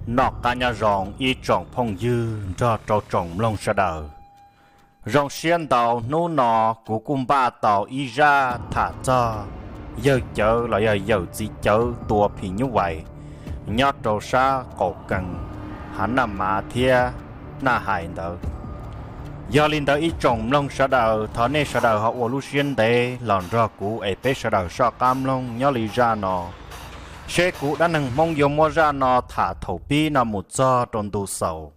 Noj qab nyob zoo ib tsoom phooj ywg nrog rau tsoom mloog sawv daws. Zoo siab ntau hnub no kuv kuj npaj tau ib zaj tham txog yawg Cawv los yog yawm txiv Cawv tua phim nyuj vais nyob rau sab qaum kees hav Naj Mav thiab Naj Hais ntawd. Yog li ntawd ib tsoom mloog sawv daws thov nej sawv daws ho ua lub siab ntev los nrog kuv es peb sawv daws soj qab mloog nyob li zaj no, seb kuv dab neeg Hmoob yuav muab zaj no tham thaum pib no mus txog rau ntu xaus,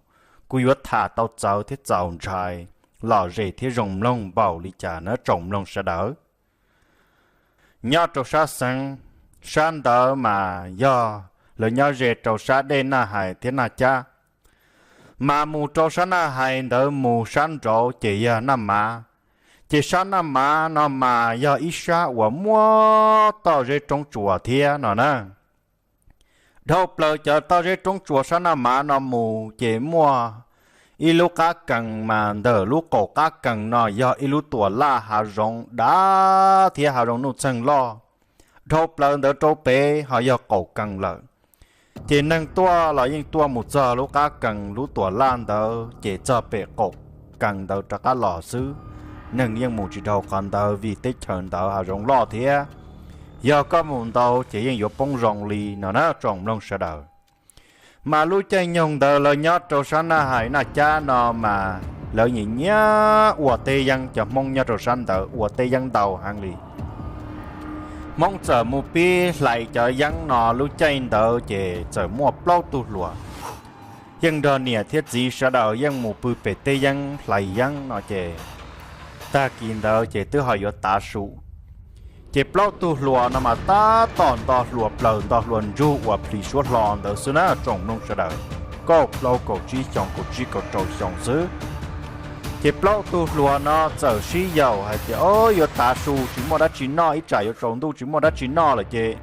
kuv yuav tham tau txawv thiab txaus ntshai, lom zem thiab zoo mloog npaum li cas nawb tsoom mloog sawv daws. Nyob rau sab xeev, sab ntawd mas yog lawv nyob ze rau sab dej Naj Hais thiab Naj Cab, mas mus rau sab Naj Hais ntawd mus sab nraud ces yog Naj Mav. Ces sab Naj Mav no mas yog ib sab uas muaj toj zeb roob tsuas thiab no na. Dhau plaws cov toj zeb roob tsuas sab Naj Mav no mus ces muaj ib lub qab kees mas ntawm lub qaum qab kees no yog ib lub tuam laj hav zoov dav thiab hav zoov nuj txeeg loj. Dhau plaws ntawd rau pem ho yog qaum kees lawm. Ces neeg tuaj los yeej tuaj mus txog lub qab kees lub tuam laj ntawd ces txog pem qaum kees ntawd rov qab los xwb. Neeg yeej mus tsis dhau qhov ntawd vim teb chaws ntawd hav zoov loj thiab, yog koj mus ntau ces yeej yuav poob zoo li no na tsoom mloog sawv daws. Mas lub caij nyoog ntawd lawv nyob rau sab Naj Hais Naj Cab no mas lawv nyiam nyiam ua teb yeeb, cov Hmoob nyob rau sab ntawd ua teb yeeb ntau heev li. Hmoob txawm mus pib hlais cov yeeb no lub caij ntawd ces txawm muaj plaub tug hluas yeej nrog niam thiab txiv sawv daws yeej mus pw pem teb yeeb hlais yeeb no ces tag kis ntawd ces twb ho yuav tav su. Ces plaub tug hluas no mas tab tom nto hluas plaws nto hluas ntsug uas plhis suab hlo ntawd xwb na tsoom mloog sawv daws, kaum plaub kaum tsib xyoo kaum tsib kaum rau xyoo xwb. Ces plaub tug hluas no txawm sib yaum hais tias, o, yuav tav su tsis muaj dab tsi noj, ib tsam yuav tsaus ntuj tsis muaj dab tsi noj lawm ces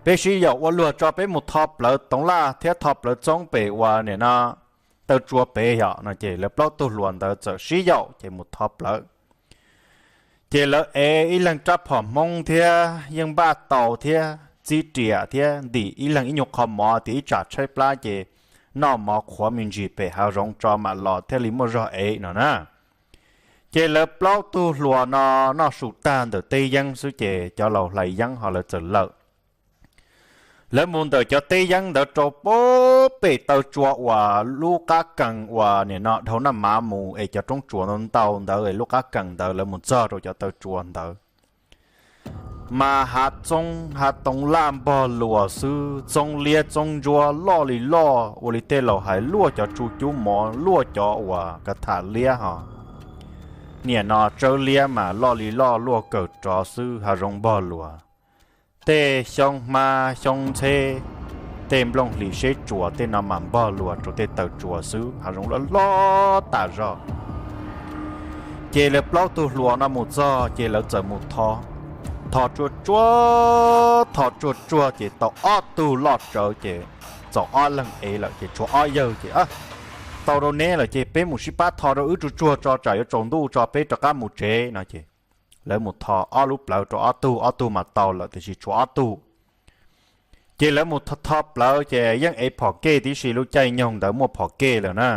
peb sib yaum ua luag tso peb mus tho plawv toov laj thiab tho plawv txoob pem uas nim no taw tsua pem yom no ces lawv plaub tug hluas ntawd txawm sib yaum ces mus tho plawv. Ces lawv ev ib leeg rab phom Hmoob thiab yeej npaj tau thiab txib riam thiab ntim ib leeg ib nyuag qho mov tias ib tsam tshaib plab ces noj mov qhuav me ntsis pem hav zoov tso mam los thiaj li muaj zog ev no na. Ces lawv plaub tug hluas no noj su tag ntawm teb yeeb xwb ces cov laus hlais yeeb ho lawv txawm lawm. Lawv mus ntawm cov teb yeeb ntawd rau pem taw tsua uas lub qab kees uas nim no dhau Naj Mav mus es cov roob tsuas ntau ntau ntawd es lub qab kees ntawd lawv mus txog rau cov taw tsua ntawd mas hav txoob hav toov laj npog luas xwb, txoob liab txoob ntsuab loj li loj ua li tej laus hais luaj cov tsu cub mov luaj cov uas kav tham liab ho. Nim no tsawb liab mas loj li loj luaj kawm rov xwb, hav zoov npog luas. Tej xyoob hmab xyoob ntxheb, tej nplooj hlis seb tsuas tej no mas npog luas rau tej taw tsua xwb, hav zoov loj loj tas zog. Ces lawv plaub tug hluas no mus txog ces lawv txawm mus tho, tho tsuag tsuag, tho tsuag tsuag ces tau ob tug loj tsawv ces txaus ob leeg ev lawm ces tshuav ob yawg ces, tau rau neb lawm ces peb mus sib pab tho rau wb tsuag tsuag tso tsam yuav tsaus ntuj tso peb rov qab mus tsev no ces lawv mus tho ob lub plawv rau ob tug, ob tug mas tau lawm tiam sis tshuav ob tug. Ces lawv mus tho plawv ces yeej ev phom kej tib si, lub caij nyoog ntawd muaj phom kej lawm na.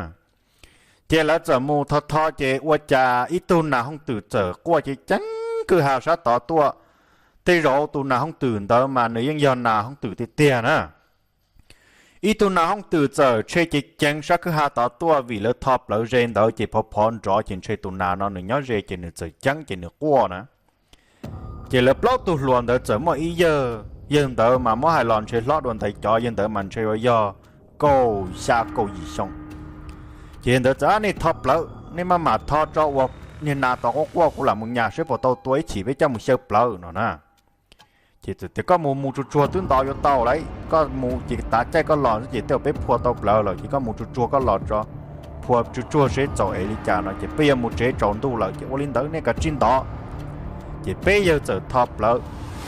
Ces lawv txawm mus tho tho ces ua cas ib tug nas hooj twm txawm quaj ceev ceev kwj ha sab tod tuaj. Tej zaum tus nas hooj twm ntawd mas nws yeej yog nas hooj twm tiag tiag na. Ib tug nas hooj twm txawm tshe ceev ceev sab kwj ha tod tuaj vim lawv tho plawv ze ntawd ces phov phov nrov ces ntshe tus nas no nws nyob ze ces nws txawm ceeb ces nws quaj na. Ces lawv plaub tug hluas ntawd txawm muaj ib yawg, yawg ntawd mas muab hais los ntshe hlob dua ntawd cov, yawg ntawd mas ntshe yuav yog kaum xya kaum yim xyoo. Ces yawg ntawd txawm, nej tho plawv, nej maj mam tho tso ua niag nas tod quaj quaj kuv lam mus nyas seb puas tau tua ib chim peb coj mus xyaw plawv no na. Ces txawm tias koj mus mus tsuag tsuag twb nto yuav tau lawm, koj mus ces tav caij koj los xwb ces tej zaum peb phua tau plawv lawm ces koj mus tsuag tsuag koj los tso, phua tsuag tsuag seb txaus ev li cas no ces peb yuav mus tsev tsaus ntuj lawm ces ua li ntawd nej kav tsij ntov. Ces peb yawg txawm tho plawv,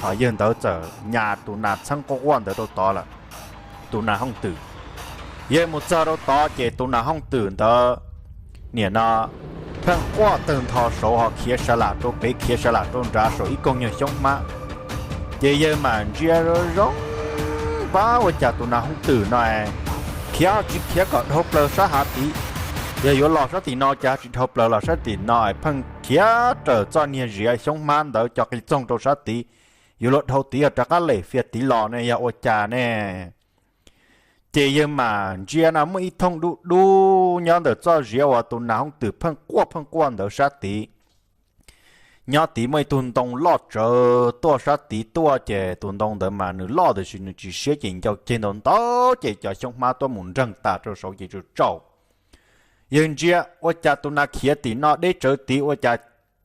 ho yawg ntawd txawm nyas tus nas txheeb quaj quaj ntawd rau tod lawm. Tus nas hooj twm, yawg mus txog rau tod ces tus nas hooj twm ntawd nim no pheej quaj tawg ntho saud ho khiav sa lam rau pem khiav sa lam rau nrad saum ib koog nyuag xyoob hmab. Ces yawg mam ntsia zoo zoo Pab ua cas tus nas hooj twm no khiav tsis khiav kom dhau plaws sab hav tid, yog yuav los sab tim no cas tsis dhau plaws los sab tim no, pheej khiav raws txoj niag ziav xyoob hmab ntawd cov qis txoog rau sab tid, yuav luag dhau tid yog rov qab lem fias tid los ne yog ua cas ne. Ces yawg mam ntsia no muaj ib thooj dub dub nyob ntawm txoj ziav uas tus nas hooj twm pheej quaj pheej quaj ntawd sab tid. Nyob tid muaj ib tug ntoo loj tsawv tuaj sab tid tuaj, ces tus ntoo ntawd mas nws loj tiam sis nws tsis siab ces ncau ceg ntau ntau, ces cov xyoob hmab tuaj mus nreeg tas rau saud ces tsaus tsaus. Yawg ntsia ua cas tus nas khiav tim no deb tsawv tid, ua cas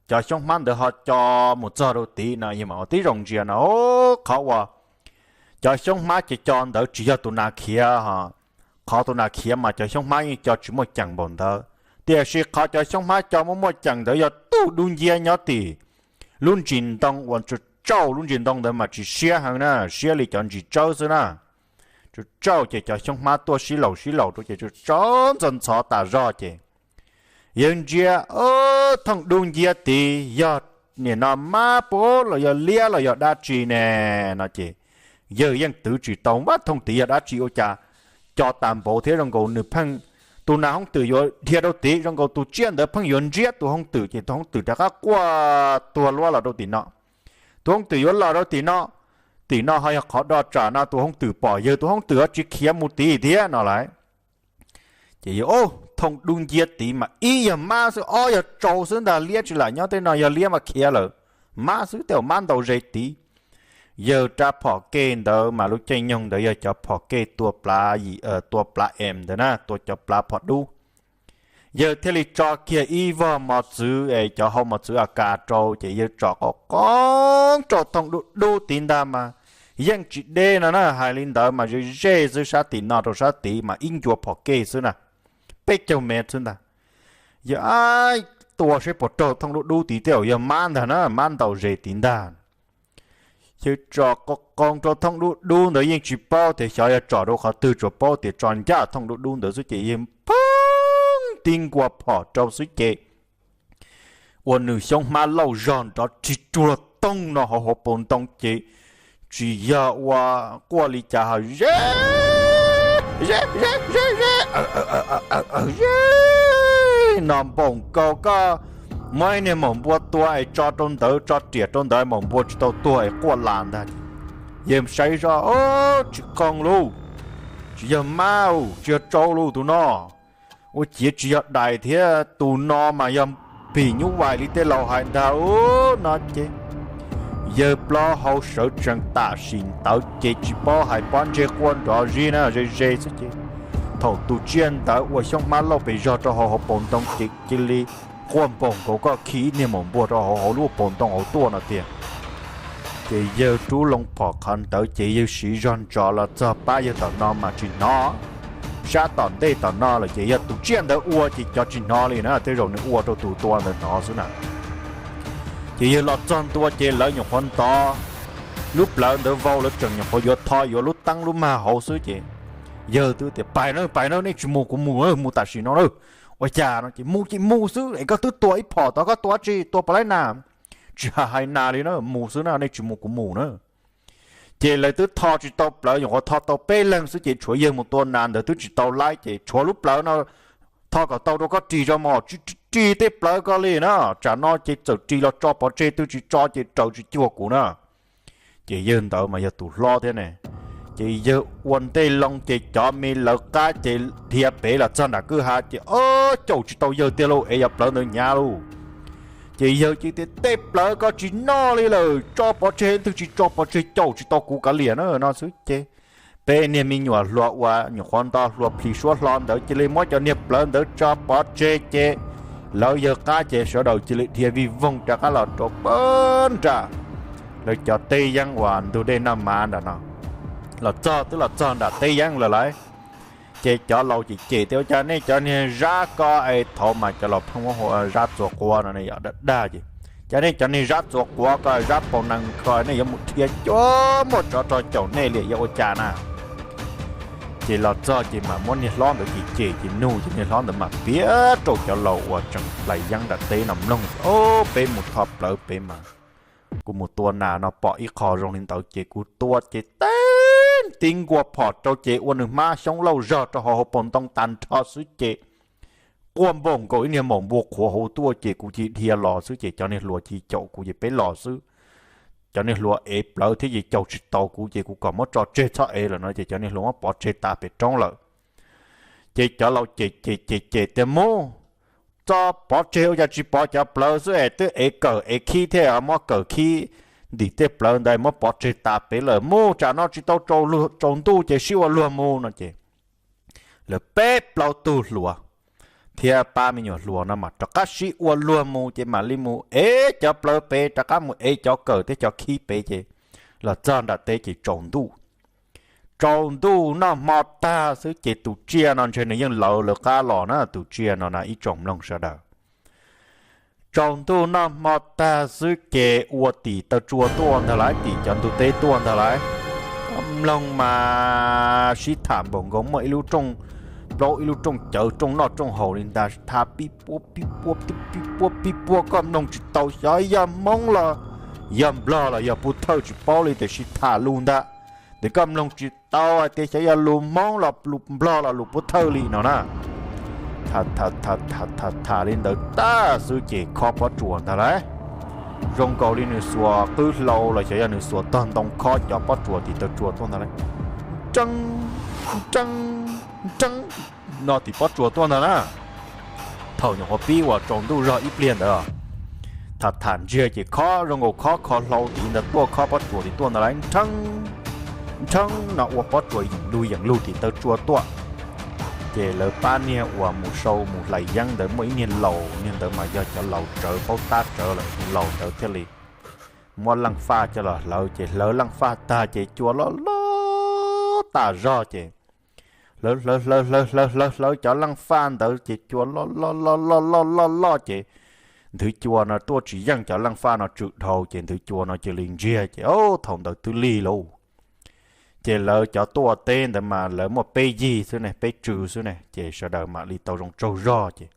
cov xyoob hmab ntawd ho co mus txog rau tid no, yawg mam ua tib zoo ntsia no, qhov uas cov xyoob hmab co co ntawd tsis yog tus nas khiav ho. Qhov tus nas khiav mas cov xyoob hmab yeej co tsis muaj ceem npaum ntawd, tiam sis qhov cov xyoob hmab co muaj muaj ceem ntawd yog tus dub nciab nyob tim lub ntsis ntoo uas tsaus tsaus, lub ntsis ntoo ntawd mas tsis siab heev na, siab li cov ntsis tsawb xwb na. Tsaus tsaus ces cov xyoob hmab tuaj sib laus sib laus rau ces tsaus tsaus ntxhov ntxhov tas zog ces yawg ntsia, thooj dub nciab tid yog nim no mab pub los yog liab los yog dab tsi ne no ces yawg yeej twv tsis tau npab thooj tid yog dab tsi ua cas co tas npaum thiab zoo nkaus nws pheej, tus nas hooj twm yuav dhia rau tid zoo nkaus tus tsiaj ntawd pheej yuav ntsiab tus hooj twm ces tus hooj twm rov qab quaj tuag luab los rau tim no. Tus hooj twm yuav los rau tim no, tim no ho yog qhov do tsam no tus hooj twm pom yawg tus hooj twm ho tsis khiav mus tid thiab no lauj. Ces yawg, thooj dub nciab tid mas ib yog mab xwb ob yog tsau xwb ntag, liab tsis lam nyob tej no, yog liab mas khiav lawm, mab xwb tej zaum mab ntaus ze tid. Yawg rab phom kej ntawd mas lub caij nyoog ntawd yog cov phom kej tua plav, tua plav em ntawd na, tua cov plav phom dub. Yawg thiaj li tso kiag ib vog mos txwv es cov hau mos txwv a kas rau ces yawg tsom qo qoob rau thooj dub dub tid ntag mas yeej tsis deb no na, hais li ntawd mas ze ze xwb, sab tim no rau sab tid mas ib ncua phom kej xwb na, peb caug mev xwb ntag. Yawg tua seb puas raug thooj dub dub tid, tej zaum yog mab ntag na, mab ntaus ze tid ntag. Yawg tsom qo qoob rau thooj dub dub ntawd yeej tsis paub tias xyov yog tsom rau qhov twg, tsuas paub tias tso ncaj thooj dub dub ntawd xwb ces yawg pheej tib nkaus phom rau xwb ces ua nws xyoob hmab lauj zog nrov rig ruag toog no hauv hauv paus ntoo ces tsis yog ua quaj li cas ho ze ze ze ze ze no npaum nkaus koj muab ib niag maum npua tua es tso rau ntawd, tso riam rau ntawd maum npua tsis tau tuag es quaj las ntag. Yawg saib zoj, tsis qoob lauj, tsis yog mab, tsis yog tsau lauj tus no. Ua ciav tsis yog dais thiab, tus no mas yog pim nyuj vais li tej laus hais ntag no ces yawg plaub hau sawv tsees tam sim ntawd ces tsis paub hais pob ntseg quaj nrov zig na, ze ze xwb ces thaum tus tsiaj ntawd ua xyoob hmab lauj pes zog rau hauv hauv paus ntoo ces cia li quaj npaum nkaus koj khi ib niag maum npua rau hauv hauv lub paus ntoo hauv tuaj no tiag. Ces yawg rub loo phom qhov ntawd ces yawg siv zog ntsos los txog pab yawg tom no mas tsis hnov, sab tom ntej tom no lawm ces yog tus tsiaj ntawd ua ces cov tsis hnov li na, tej zaum nws ua rau tus tua ntawd hnov xwb na. Ces yawg los txog ntua ces lawv nyuam qhuav ntov lub plawv ntawd vau, lawv tseem nyuam qhuav yuav tho yuav lub teeb lub mag hauv xwb ces yawg twb tias, pais na, pais na, nej tsis mus kuv mus, mus tam sim no na. Ua cas no ces mus ces mus xwb es koj twb tua ib phom tod, koj tua dab tsi, tua puas laib nas? Tsis hais nas li na, mus xwb na, nej tsis mus kuv mus na. Ces lawv twb tho tsis tau plawv, nyuam qhuav tho tau peb leeg xwb ces tshuav yawg mus tua nas ntawd twb tsis tau laib ces tshuav lub plawv no tho kom tau rau koj ris tso mog, tsis ris tej plawv ko li na, tsam no ces txawm ris los tso pov tseg, twb tsis tso ces raws tsis cuag kuv na. Ces yawg ntawd mas yog tus hlob thiab ne, ces yawg ua ntej loo ces cov me lawv qab ces dhia pem los txog nram kwj ha ces ob caum tsis tau yawg tiag lauj, es yog plawv ntawd hnyav lauj. Ces yawg cia tias tej plawv ko tsis noj li lawm, tso pov tseg, twb tsis tso pov tseg caum tsis tau kuv kav liam na no xwb ces peb niag me nyuam hluas uas nyuam qhuav nto hlua plhis suab hlo ntawd cia li muab cov niag plawv ntawd tso pov tseg ces lawv yawg qab ces sawv daws cia li dhia vij voog rov qab los rau pab nram lawv cov teb yeeb uas ntug dej Naj Mav nram no. Los txog twb los txog nram teb yeeb lawm lauj. Ces cov laus cem cem tias ua cas nej cov niag zab ko es thaum mas cov laus pheej muab hu ua zab txua quav no ne, yog dag dag ces, cas nej cov niag zab txua quav ko, zab paus nees ko, nej yuav mus dhia cuag muaj tsov rog caum nej li yog ua cas na? Ces los txog ces mam muab niag hlob ntawd cem cem ces nug ces niag hlob ntawd mam piav rau cov laus uas tseem hlais yeeb nram teb no mloog, o, peb mus tho plawv pem mas kuv mus tua nas no pom ib qho zoo li ntawd ces kuv tua ces teb tib nkuaj phom rau ces ua nws hmab xyoob lauj zog rau hauv hauv paus ntoo tag nrho xwb ces quaj npaum nkaus ib niag maum npua qhuav hauv tuaj ces kuv cia li dhia los xwb ces cov niag hluas cia li caum kuv ces peb los xwb. Cov niag hluas ev plawv thiab ces caum tsis tau kuv ces kuv kom muab tso tseg txhob ev lawm no ces cov niag hluas muab pov tseg tas pem roob lawm. Ces cov laus cem cem cem cem tias mus, tso pov tseg ua cas tsis pov cov plawv xwb es twb ev kawm ev khib thiab muab kawm khib ntim tej plawv ntawd muab pov tseg tas pem lawm, mus tsam no tsis tau tsaus ntuj ces sib ua luag mus no ces lawv peb plaub tug hluas thiab pab me nyuam hluas no mas rov qab sib ua luag mus ces mam li mus ev cov plawv pem rov qab mus ev cov kawm thiab cov khib pem ces los txog nram teb ces tsaus ntuj. Tsaus ntuj noj hmo tag xwb ces tus tsiaj no ntshe nws yeej lawv lawv qab los na, tus tsiaj no na ib tsoom mloog sawv daws. Tsaus ntuj noj hmo tag xwb ces ua tim taw tsua tuaj ntag lauj, tim cov ntug teb tuaj ntag lauj. Koj mloog mas sib tham npaum nkaus muaj ib lub rooj plaub ib lub rooj cawv rooj noj rooj haus li ntag, sib tham pib puab pib puab pib puab pib puab, koj mloog tsis tau xyov yog Hmoob los yog Nplog los yog Pub Thawj tsis paub li tiam sis tham lus ntag. Ces koj mloog tsis tau hais tias xyov yog lus Hmoob los lus Nplog los lus Pub Thawj li no na. Tham tham tham tham tham li ntawd tag xwb ces khob pob tsuas ntag lauj. Zoo nkaus li nws xuas qwb hlau los xyov yog nws xuas tog ntoo khob cov pob tsuas tim taw tsua tuaj ntag lauj. Nreeb, nreeb, nreeb no tim pob tsuas tuaj ntag na. Thaum nyuam qhuav pib uas tsaus ntuj zog ib pliag ntawd, tham tham ntsiag ces khob zoo nkaus khob kho hlau tid ntawd tuaj khob pob tsuas tid tuaj ntawd lauj, nrheeb nrheeb no ua pob tsuas yeem lug yeem lug tim taw tsua tuaj. Ces lawv pab niag uas mus sau mus hlais yeeb ntawd muaj ib niag laus, niag ntawd mas yog cov laus tsawv paub tab tsawv lawm, niag laus ntawd thiaj li muab leej faj coj los hlawv, ces hlawv leej faj tag ces cua loj loj tas zog ces hlawv hlawv hlawv hlawv hlawv hlawv hlawv cov leej faj ntawd ces cua loj loj loj loj loj loj loj ces nthwv cua no tuaj tsis yeej cov leej faj no tswm dhau ces nthwv cua no cia li ntsiag ces thaum ntawd twb lig lauj. Ces lawv cov tuaj teb ntawd mas lawv muaj peb yig xwb ne, peb tsw xwb ne, ces sawv daws mam li tau zoo tsaug zog ces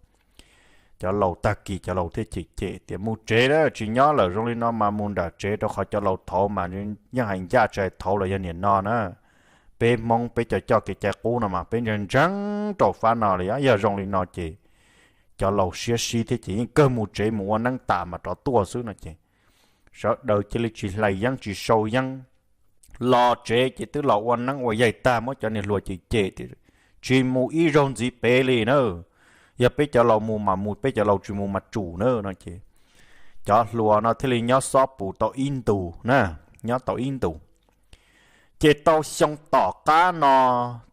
cov laus tag kis cov laus thiaj cem cem tias mus tsev a, tsis nyob lawm zoo li no mas mus nram tsev, rau qhov cov laus thaud mas yeej hais ncaj tsis hais thaud los yog niam no na. Peb Hmoob peb cov coj kev cai qub no mas peb ntseeg ntseeg rau fab no li, yog zoo li no ces cov laus siab sib thiab ces yeej kawg mus tsev mus ua neeb tas mas rov tuaj xwb no ces sawv daws cia li tsis hlais yeeb tsis sau yeeb. Los tsev ces twb los ua neeb ua yaig tag muab cov niag hluas cem cem tias tsis mus ib zaug ntxiv pem li na. Yog peb cov laus mus mas mus, peb cov laus tsis mus mas tsum na no ces cov hluas no thiaj li nyob xob pus tau ib ntus na, nyob tau ib ntus. Ces tau xyoo tom qab no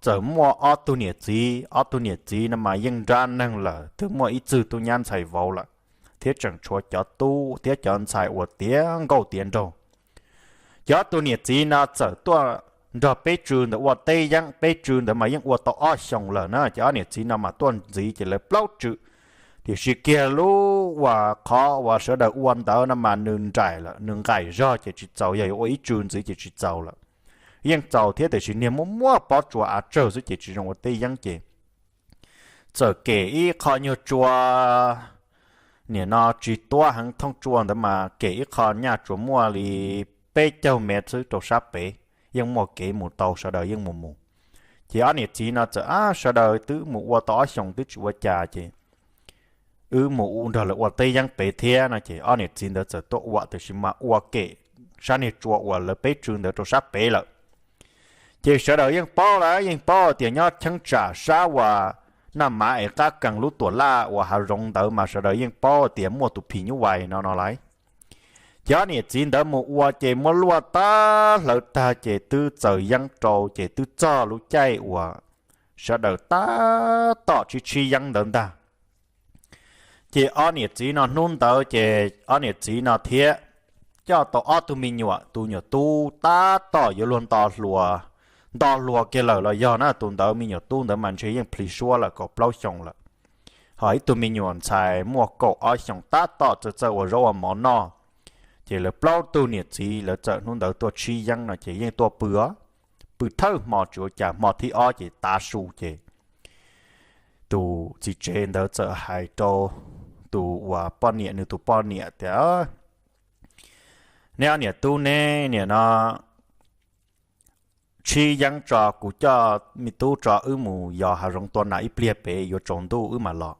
txawm muaj ob tug niam txiv, ob tug niam txiv no mas yeej nrab neeg lawm, twb muaj ib txwg tub nyab ntxhais vauv lawm, thiab tseem tshuav cov tub thiab cov ntxhais uas tiav nkauj tiav nraug. Ces ob tug niam txiv no txawm tuaj nrog peb tsw ntawd ua teb yeeb, peb tsw ntawd mas yeej ua tau ob xyoos lawm na, ces ob niam txiv no mas tuaj ntxiv ces lawv plaub tsw. Tiam sis kiag lub uas qhov uas sawv daws ua ntawd no mas nws nraim lawm, nws nqaim zog ces tsis txaus, yog yuav ua ib tsw ntxiv ces tsis txaus lawm. Yeej txaus thiab tiam sis niag muaj muaj pob tsuas av tsawg xwb ces tsis zoo ua teb yeeb ces txawm kem ib qho nyuag tsua, nim no tsis tuab heev thooj tsua ntawd mas kem ib qho nyaj tsuas muaj li peb caug mev xwb rau sab pem, yeej muaj kev mus tau, sawv daws yeej mus mus. Ces ob niam txiv no txawm, ab, sawv daws twb mus ua tau ob xyoos twb tsis ua cas ces wb mus nrog lawv ua teb yeeb pem thiab no ces ob niam txiv ntawd txawm tuaj ua, tiam sis mas ua kem sab niag tsua uas lawv peb tsw ntawd rau sab pem lawm. Ces sawv daws yeej paub lawm, yeej paub tias nyob cheeb tsam sab uas Naj Mav es qab kees lub tuam laj uas hav zoov ntawd mas sawv daws yeej paub tias muaj tus phim nyuj vais no no lauj. Ces ob niam txiv ntawd mus ua ces muab luaj tag hlawv tag ces twb txaws yeeb rau ces twb txog lub caij uas sawv daws tab tom tshib tshib yeeb ntawd ntag. Ces ob niam txiv no hnub ntawd ces ob niam txiv no thiab coj tau ob tug me nyuam, tus nyuam tub tab tom yuav luag nto hluas, nto hluas kiag lawm los yog na, tus ntawd me nyuam tub ntawd mas ntshe yeej plhis suab lawm kaum plaub xyoos lawm. Ho ib tug me nyuam ntxhais muaj kaum ob xyoos tab tom txawj txawj ua zaub ua mov noj. Ces lawv plaub tug niam txiv lawv txawm hnub ntawd tuaj tshib yeeb no ces yeej tuaj pw os, pw thawj hmo tsis ua cas, hmo thib ob ces tav su ces tus txiv tsev ntawd txawm hais rau tus uas poj niam, nws tus poj niam tias, neb ob niam tub neb nim no tshib yeeb tso, kuv coj me tub tso, wb mus yos hav zoov tua nas ib pliag pem, yuav tsaus ntuj wb mam los.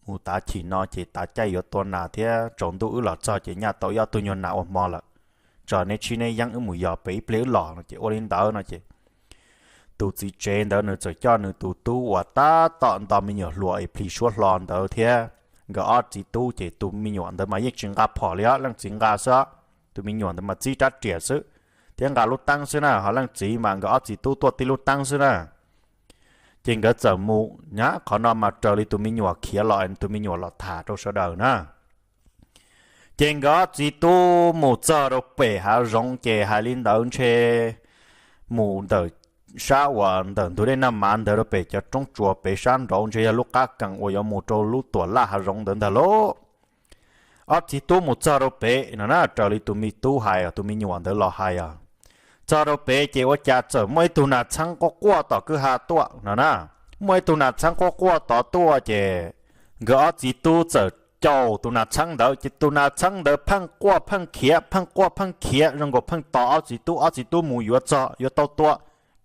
Mus tav chim no ces tav caij yuav tua nas thiab, tsaus ntuj wb los txog ces nyaj tau ib ob tug nyuag nas ua hmo lawm. Tso neb tshib neb yeeb, wb mus yos pem ib pliag wb los no. Ces ua li ntawd no ces tus txiv tsev ntawd nws txawm coj nws tus tub uas tab tom nto me nyuam hluas es plhis suab hlo ntawd thiab. Nkawd ob txiv tub ces tus me nyuam ntawd mas yeej tsis nqa phom li os, leej txiv nqa xwb. Tus me nyuam ntawd mas txib rab riam xwb thiab nqa lub teeb xwb na, ho leej txiv mas nkawd ob txiv tub tuaj tib lub teeb xwb na. Ces nkawd txawm mus na, qhov no mas raws li tus me nyuam khiav los, tus me nyuam los tham rau sawv daws na. Ces nkawd ob txiv tub mus txog rau pem hav zoov ces hais li ntawd ntshe mus ntawm sab uas ntawm ntug dej Naj Mav ntawd rau pem cov roob tsuas pem sab nraud ntshe yog lub qab kees uas yuav mus rau lub Tuam Laj hav zoov ntawd ntag lauj. Ob txiv tub mus txog rau pem no na, raws li tus me tub hais, tus me nyuam ntawd los hais os. Txog rau pem ces ua cas txawm muaj ib tug nas txheeb quaj quaj tom kwj ha tuaj no na. Muaj ib tug nas txheeb quaj quaj tod tuaj ces nkawd ob txiv tub txawm caum tus nas txheeb ntawd, ces tus nas txheeb ntawd pheej quaj pheej khiav, pheej quaj pheej khiav, zoo nkaus pheej tos ob txiv tub, ob txiv tub mus yuav txog yuav tau tua,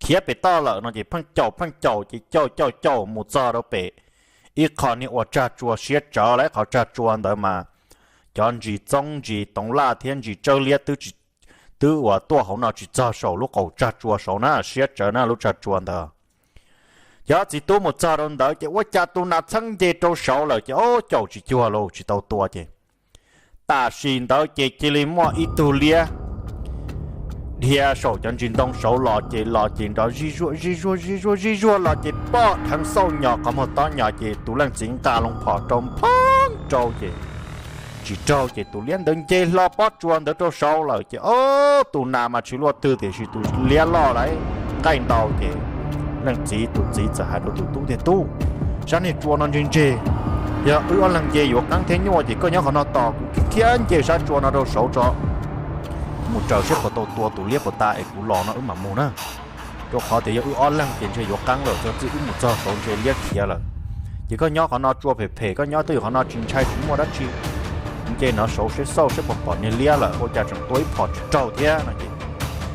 khiav pem toj lawm no ces pheej caum pheej caum ces caum caum caum mus txog rau pem ib qho niag uas tsag tsua siab tsawv lawm, ib qho tsag tsua ntawd mas cov ntsis txoob ntsis toov laj thiab ntsis tsawb liab twb uas tuaj hauv no tsis txog saum lub qaum tsag tsua saud na, siab tsawv na lub tsag tsua ntawd. Ces ob txiv tub mus txog rau ntawd ces ua cas tus nas txheeb nce rau saud lawm ces ob caum tsis cuag lauj, tsis tau tua ces tam sim ntawd ces cia li muaj ib tug liab dhia saum cov ntsis ntoo saud los ces los ces nrov zij zuag zij zuag zij zuag zij zuag los ces poj dheev xauj nyos qhov muag tob nyos ces tus leej txiv nqa loo phom rau nphoob rau ces tsis raug ces tus liab ntawd nce hlo pob tsuas ntawd rau saud lawm ces ob tus nas mas tsis luaj twg tiam sis tus liab loj lawm nqaij ntau ces leej txiv tus txiv txawm hais rau tus tub tias tub, sab niag tsua no ntseg ntseg, yog wb ob leeg nce yuav qeeb thiab nyuaj ces koj nyob qhov no tos kuv khiav nce sab tsua no rau saud tso mus raws saib puas tau tua tus liab puas tas es kuv los no wb mam mus na. Rau qhov tias yog wb ob leeg ces ntshe yuav qeeb lawm, txog txij wb mus txog saud ntshe liab khiav lawm. Ces koj nyob qhov no tsua phem phem, koj nyob twj ywm qhov no tsis ntshai tsis muaj dab tsi. Nce no saud saib xauj saib puas pom niag liab lawm, ua cas tseem tua ib phom tsis raug thiab no ces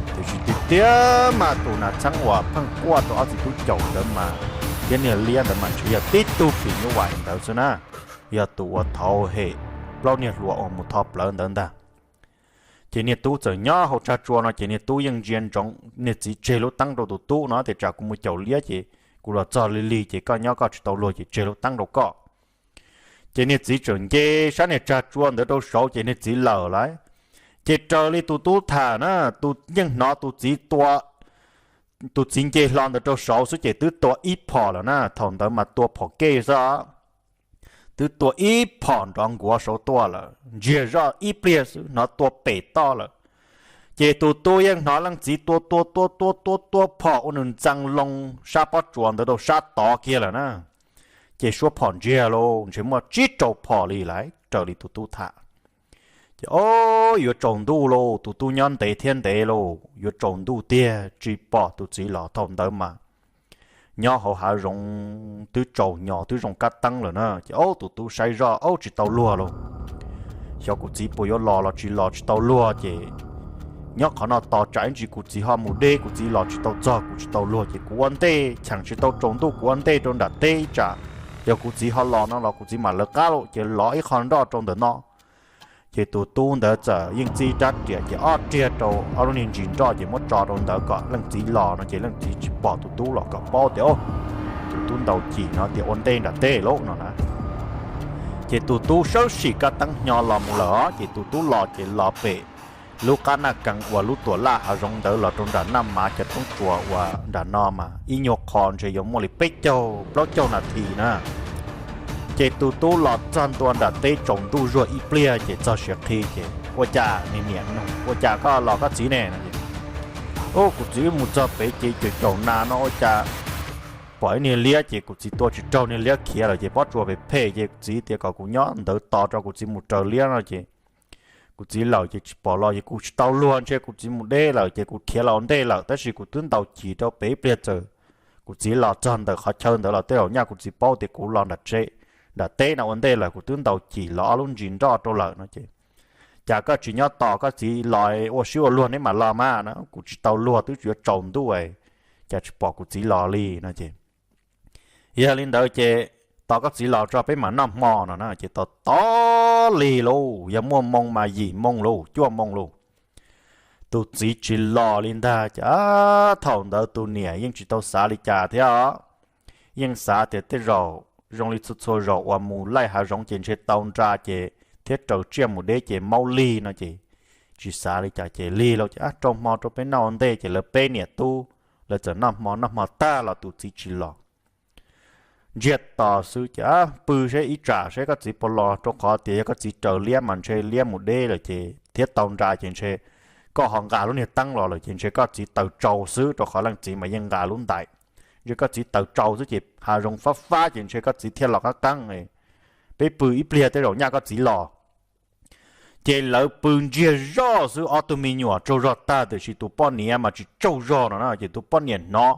tiam sis tiag tiag mas tus nas txheeb uas pheej quaj rau ob txiv tub caum ntawd mas thiab niag liab ntawd mas ntshe yog tib tug phim nyuj vais ntawd xwb na, yog tus uas thaud hem plaub niag hluas uas mus tho plawv ntawd ntag. Ces niag tub txawm nyob hauv tsag tsua no ces niag tub yeej ntsia ntsoov niag txiv tseg lub teeb rau tus tub no tias tsam kuv mus caum liab ces kuv los txog lig lig ces koj nyob koj tsis tau luag ces tseg lub teeb rau koj. Ces niag txiv tseem nce sab niag tsag tsua ntawd rau saud ces niag txiv lawm lauj. Ces raws li tus tub tham na, tus yeej hnov tus txiv tua, tus txiv nce hlo ntawd rau saud xwb ces twb tua ib phom lawm na, thaum ntawd mas tua phom kej xwb. Twb tua ib phom nrov nkuav saud tuaj lawm, ntsiag zoj ib pliag xwb hnov tua pem toj lawm. Ces tus tub yeej hnov leej txiv tua tua tua tua tua tua phom ua nws ntxees loo sab pob tsuas ntawd rau sab tod kiag lawm na. Ces suab phom ntsiag lauj, ntshe muaj tsib rau phom li lawm raws li tus tub tham. Ces o, yuav tsaus ntuj lauj, tus tub nyob ntev thiab ntev lauj, yuav tsaus ntuj tiag tsis pom tus txiv los. Thaum ntawd mas nyob hauv hav zoov twb tsaus nyos twb zoo kab teeb lawm na. Ces o, tus tub saib zoj o tsis tau luag lauj, xyov kuv txiv puas yuav los los tsis los tsis tau luag ces nyob qhov no tos tsam ib ntsis kuv txiv ho mus deb, kuv txiv los tsis tau txog kuv tsis tau luag ces kuv ua ntej cheem tsis tau tsaus ntuj kuv ua ntej rau nram teb ib tsam, yog kuv txiv ho los no los kuv txiv mam lawv qab lauj, ces lov ib qho nroj rau ntawm no. Ces tus tub ntawd txawm yeej txib rab riam ces ob riag rau ob lub niag ntsis nroj ces muab tso rau ntawd kom leej txiv los no ces leej txiv tsis pom tus tub los kom paub tias o, tus tub ntaus cim no tias ua ntej nram teb lauj no na. Ces tus tub sawv sim kab teeb hnyo los mus lawm os, ces tus tub los ces los pem lub qab naj kees uas lub tuam laj hav zoov ntawd los rau nram Naj Mav cov roob tsuas uas nram no mas ib nyuag qho ntshe yuav muaj li peb caug plaub caug nas this na. Ces tus tub los txog ntua nram teb tsaus ntuj zuag ib pliag ces txog siav qhi ces ua cas niag niam nug ua cas koj los koj txiv ne no es, u, kuv txiv wb mus txog pem ces caum caum nas no ua cas pom ib niag liab ces kuv txiv tua tsis raug niag liab khiav lawm ces pob tsuas phem phem ces kuv txiv tias kom kuv nyob ntawd tos rau kuv txiv mus raws liab no ces kuv txiv lawm ces tsis pom los ces kuv tsis tau luag ntshe kuv txiv mus deb lawm ces kuv khiav los ntej lawm tab sis kuv twb ntaus cim rau pem ib pliag txawm kuv txiv los txog ntawm qhov chaw ntawd los tej zaum nyaj kuv txiv paub tias kuv los nram teb, nram teb no ua ntej lawm kuv twb ntaus cim los ob lub ntsis nroj rau lawm no ces, cas koj tsis nyob tos koj txiv los ua sib ua luag neb mam los mas no, kuv tsis tau luag twb tsis yuav tsaus ntuj cas tsis pom kuv txiv los li no ces, yog li ntawd ces tos koj txiv los tso peb mam noj hmo no na. Ces tos tos lig lauj, yog muaj moo mas yim moo lauj, cuaj moo lauj, tus txiv tsis los li ntag. Ces thaum ntawd tus niam yeej tsis tau xav li cas thiab os, yeej xav tias tej zaum zoo li txhua txhua zaus uas mus laij hav zoov ces ntshe tau nra ces thiab raws tsiaj mus deb ces maub lig no ces tsis xav li cas ces lig lauj. Ces rau hmo rau peb noj ua ntej ces lawv peb niam tub lawv txawm noj hmo, noj hmo tag los tus txiv tsis los. Ntsiag to xwb ces pw seb ib tsam seb koj txiv puas los, rau qhov tias yog koj txiv raws liab mas ntshe liab mus deb lawm ces thiab tau nra ces ntshe koj ho nqa lub niag teeb los lawm ces ntshe koj txiv taws tsau xwb, rau qhov leej txiv mas yeej nqa lub ntais. Ntshe koj txiv taws tsau xwb ces hav zoov fab fab ces ntshe koj txiv thiaj los qab qeeb. Peb pw ib pliag tej zaum nyaj koj txiv los. Ces lawv pw ntsiag zoj xwb, ob tug me nyuam tsaug zog tag tiam sis tus poj niam mas tsis tsaug zog no na. Ces tus poj niam hnov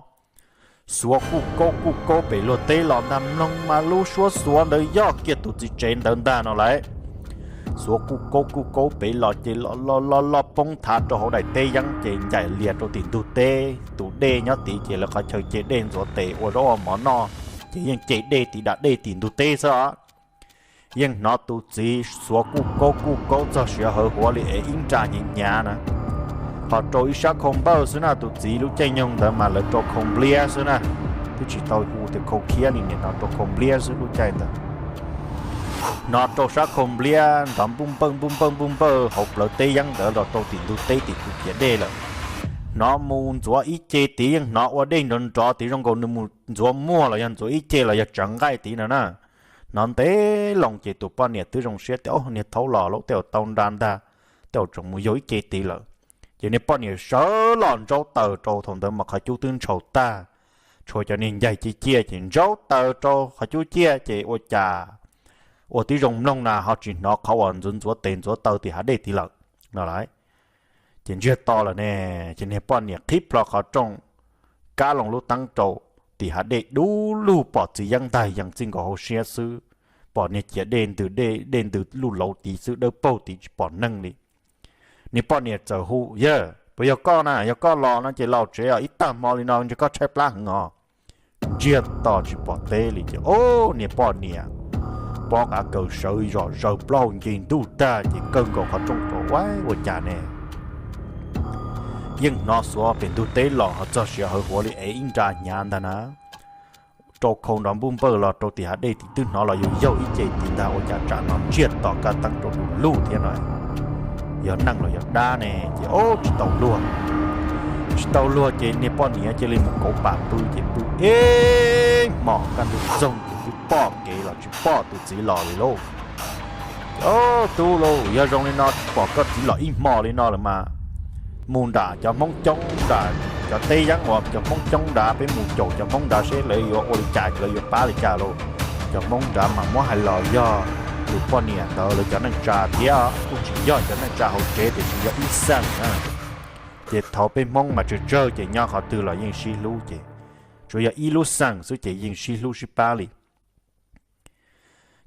xuav kuj kaub kuj kaub pem luag teb los ntag, mloog mas lub suab xuav ntawd yog kiag tus txiv tsev ntawd ntag no lauj. Xuav kuj kaub kuj kaub pem los ces los los los los poob thav rau hauv daim teb yeeb ces ncaim lias rau tim ntug teb. Tus dej nyob tid ces lawv qhov chaw ce dej ntxuav tes ua zaub ua mov noj, ces yeej ce dej tim dam dej tim ntug teb xwb os. Yeej hnov tus txiv xuav kuj kaub kuj kaub txog siav hawv huav li es ib nra hnyav hnyav na. Ho rau ib sab khau npawj xwb na, tus txiv lub caij nyoog ntawd mas lawv rau khau npliab xwb na, twb tsis tau hu tias khau khiab li, nim no rau khau npliab xwb lub caij ntawd. Hnov rau sab khau npliab nrov npuj npawj npuj npawj npuj npawj hauv plawv teb yeeb ntawd los rau tim ntug teb tim tus ciav dej lawm. Hnov mus ntxuav ib ce tid, yeej hnov ua dej nrov nrov tid zoo nkaus nws mus ntxuav muag los yog ntxuav ib ce los yog tsawv nqaij tid no na. Hnov ntev loo ces tus poj niam twb zoo siab tias, o, niag thaub los lauj, tej zaum tau nra ntag, tej zaum tseem mus yaug ib ce tid lawm. Ces niag poj niam sawv los ntsaub taws rau, thaum ntawd mas qhov cub twb ntshaus tag, tshuav cov niag ncaig ciaj ciaj, ces ntsaub taws rau qhov cub ciaj ces ua cas ua tib zoo mloog na ho tsis hnov qhov uas ntxuav ntxuav tes ntxuav taw tim hav dej tid lawm no lauj. Ces ntsiag to lawm ne, ces niag poj niam qhib plho qhov rooj, kab loo lub teeb rau tim hav dej dub lug pom txiv yeeb ntag yees txij nkaus hauv siab xwb, pom niag ciav dej ntws, dej ntws luj lauv tid xwb, dawb paug tid tsis pom neeg li. Niag poj niam txawm hu, yawg, puas yog koj na? Yog koj los no ces los tsev os, ib tag hmo li no ntshe koj tshaib plab heev os. Ntsiag to tsis pom teb li ces, o, niag poj niam pob qav kaws sawv zom zaws plaub hau nce ntuj tag ces kaw nkaus qhov rooj rau, ua cas ne, yeej hnov xuav pem ntug teb los ho txog siav hawv huav li es ib nra hnyav ntag na. Rau khau nrov npuj npawj los rau tim hav dej tim twb hnov los yus yaug ib ce tid ntag, ua cas tsam no ntsiag to kaj teeb rau du lug thiab no. Yog neeg los yog dab ne? Ces o, tsis tau luag. Tsis tau luag ces niag poj niam cia li mus kauv pam pw ces pw ib hmos kaj ntug txoog ces twb pom kev los tsis pom tus txiv los li lauj. Ces o, tub lauj, yog zoo li no tsis pom koj txiv los ib hmos li no lawm mas mus nram cov Hmoob coob nram cov teb yeeb uas cov Hmoob coob nrad, peb mus caum cov Hmoob nrad seb lawv yuav ua li cas, lawv yuav pab li cas lauj. Cov Hmoob nrad mas muab hais los yog tus poj niam ntawd lawv cov neej tsa thiab, kuj tsis yog cov neej tsa hauv tsev tiam sis yog ib xeem na. Ces thaum peb Hmoob mas tsawg tsawg ces nyob qhov twg los yeej sib hlub ces tsuas yog ib lub xeem xwb ces yeej sib hlub sib pab li.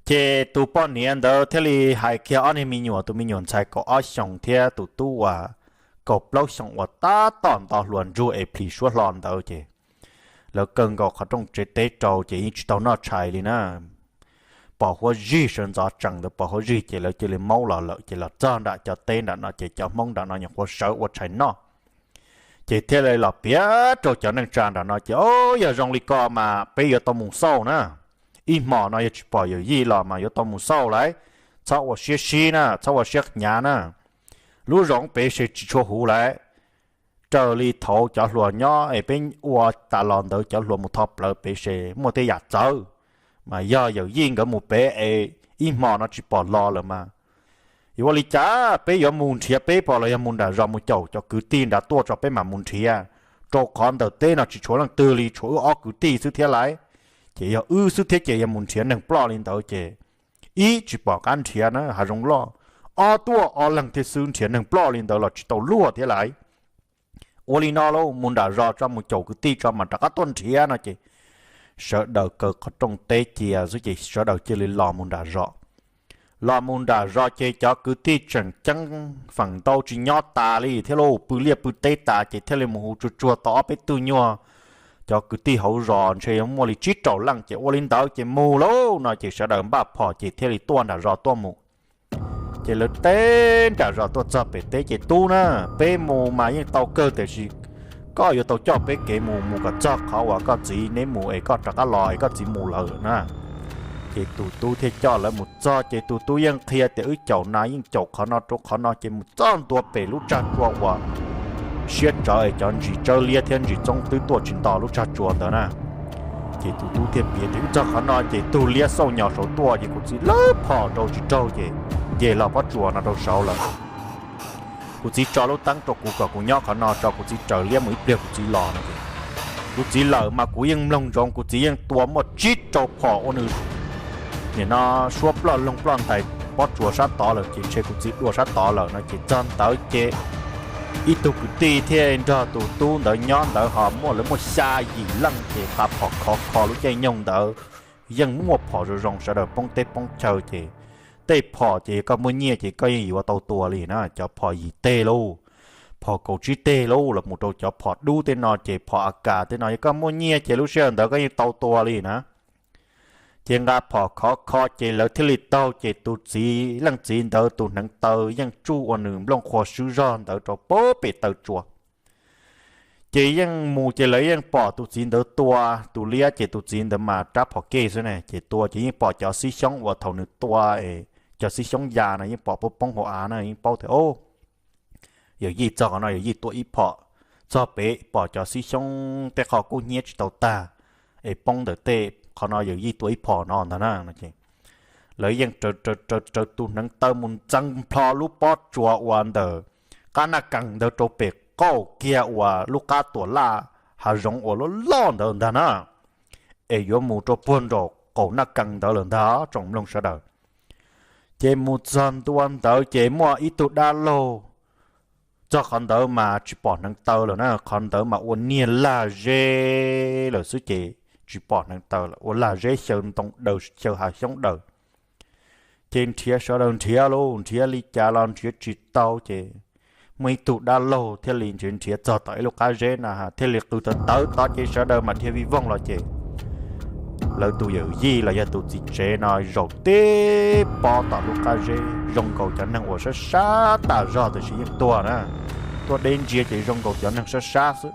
Ces tus poj niam ntawd thiaj li hais kiag ob niag me nyuam, tus me nyuam ntxhais kaum ob xyoos thiab tus tub uas kaum plaub xyoos uas tab tom nto hluas ntsug es plhis suab hlo ntawd ces lawv kaw nkaus qhov rooj tsev teb rau ces yeej tsis tau noj tshais li na. Pom huab zig sawv ntxov tsees ntawd, pom huab zig ces lawv cia li maub los lawm ces los txog nram cov teb nram no ces cov Hmoob nram no nyuam qhuav sawv ua tshais noj. Ces thiaj li los piav rau cov neej tsa nram no ces, o, yog zoo li ko mas peb yuav tau mus xauj na. Ib hmos no yog tsis pom yawm yij los mas yuav tau mus xauj lauj. Txhob ua siab sib na, txhob ua siab hnyav na. Lub zoov pem se tsis tshua huv lauj. Raws li thaum cov hluas nyob es peb ua tas los ntawd cov hluas mus tho plawv pem se muaj tej yam txawv, mas yog yawm yij nkawd mus pem es ib hmos no tsis pom los lawm mas yuav ua li cas? Peb yuav mus nrhiav peb pom los yog mus nram zos mus caum cov kwv tij nrad tuaj tso peb mam mus nrhiav, rau qhov ntawm teb no tsis tshuav leej twg li, tshuav wb ob kwv tij xwb thiab lauj. Ces yog wb xwb thiab ces yog mus nrhiav neeg ploj li ntawd ces ib tsis pom qab nrhiav na hav zoov loj, ob tuaj ob leeg thiab xwb nrhiav neeg ploj li ntawd los tsis tau luag thiab lauj. Ua li no lauj, mus nram zos tso mus caum kwv tij tso mas rov qab tuaj nrhiav no ces sawv daws kaw qhov rooj teb cia xwb ces sawv daws cia li los mus nram zos. Los mus nram zos ces cov kwv tij tseem ceeb feem ntau tsis nyob tas li thiab lauj, pw liaj pw teb tas ces thiaj li mus hu tsuag tsuag tau ob peb tug nyuag cov kwv tij hauv zos ntshe yuav muaj li tsib rau leej, ces ua li ntawd ces mus lauj no ces sawv daws npaj phom ces thiaj li tuaj nram zos tuaj mus. Ces lawv teb nram zos tuaj txog pem teb ces, Tub na, peb mus mas yeej tau kawg tiam sis koj yuav tau coj peb kev mus, mus kom txog qhov uas koj txiv neb mus es koj rov qab los es koj txiv mus lawm na. Ces tus tub thiaj coj lawv mus txog ces tus tub yeej qhia tias, Wb caum nas yeej caum qhov no rau qhov no, ces mus txog ntua pem lub tsag tsua uas siab tsawv es cov ntsis tsawb liab thiab ntsis txoob twb tuaj tsis nto lub tsag tsua ntawd na. Ces tus tub thiaj piav tias, Wb txog qhov no ces tug liab xauj nyos saud tuaj ces kuv txiv lawv phom rau tsis raug ces nce hlo pob tsuas no rau saud lawm. Kuv txiv tso lub teeb rau kuv kom kuv nyob qhov no tso, kuv txiv raws liab mus ib pliag kuv txiv los no es, kuv txiv lawm mas kuv yeej mloog ntsoov, kuv txiv yeej tua muaj tsib rau phom ua nws nim no suab ploj loog ploj ntais pob tsuas sab tod lawm ces ntshe kuv txiv dua sab tod lawm no ces txog ntawd ces ib tug kwv tij thiaj nrog tus tub ntawd nyob ntawd ho muaj, lawv muaj xya yim leej ces nqa phom khov kho lub caij nyoog ntawd yeej muaj phom zoo zoo, sawv daws poob teb poob chaw ces tej phom ces yog koj muaj nyiaj ces koj yeej yuav tau tua li na, cov phom yim teg lauj, phom kaum tsib teg lauj, los mus rau cov phom dub tej no ces phom A K tej no yog koj muaj nyiaj ces lub sij hawm ntawd koj yeej tau tua li na. Ces nqa phom khov kho ces lawv thiaj li taug ces tus txiv, leej txiv ntawd tus hneev taw yeej tsuj ua nws nplooj qhuav swb zog ntawd rau pem taw tsua. Ces yeej mus ces lawv yeej pom tus txiv ntawd tua tus liab ces tus txiv ntawd mas rab phom kej xwb ne, ces tua ces yeej pom cov xib xyoob uas thaum nws tua es cov xib xyoob ya no yeej pom poob poob hauv av na, yeej paub tias, o, yawm yij txog qhov no yawm yij tua ib phom, txog pem pom cov xib xyoob tej qho kub hnyiab tsis tau tag es poob ntawm tej qhov no yawm yij tua ib phom no ntag na. Lawv yeej raws raws raws tus hneev taw mus ntxeev nplho lub pob tsuas uas ntawm qab naj kees ntawd rau pem qaum kiag uas lub qab tuam laj hav zoov uas loj loj ntawd ntag na, es yuav mus rau puag nraum qaum naj kees ntawd lawm ntag tsoom mloog sawv daws. Ces mus txog ntua ntawd ces muaj ib tug dab laug txog qhov ntawd mas tsis pom hneev taw lawm na, qhov ntawd mas ua niag lag zeb lawm xwb ces tsis pom hneev taw lawm, ua lag zeb xyaw ntoo daws xyaw hav xyoob daws. Ces nrhiav, sawv daws nrhiav lauj, nrhiav li cas los nrhiav tsis tau ces muaj ib tug dab laug thiaj li nrhiav nrhiav txog tom ib lub qab zeb na thiaj li qw tawv tawv tod ces sawv daws mas dhia vij voog los ces lawv tus yawm yij los yog tus txiv tsev no zaum tib pob tom lub qab zeb zoo nkaus cov neeg uas sab sab tas zog tiam sis yeej tuag na, tuaj deb ntsia ces zoo nkaus cov neeg sab sab xwb.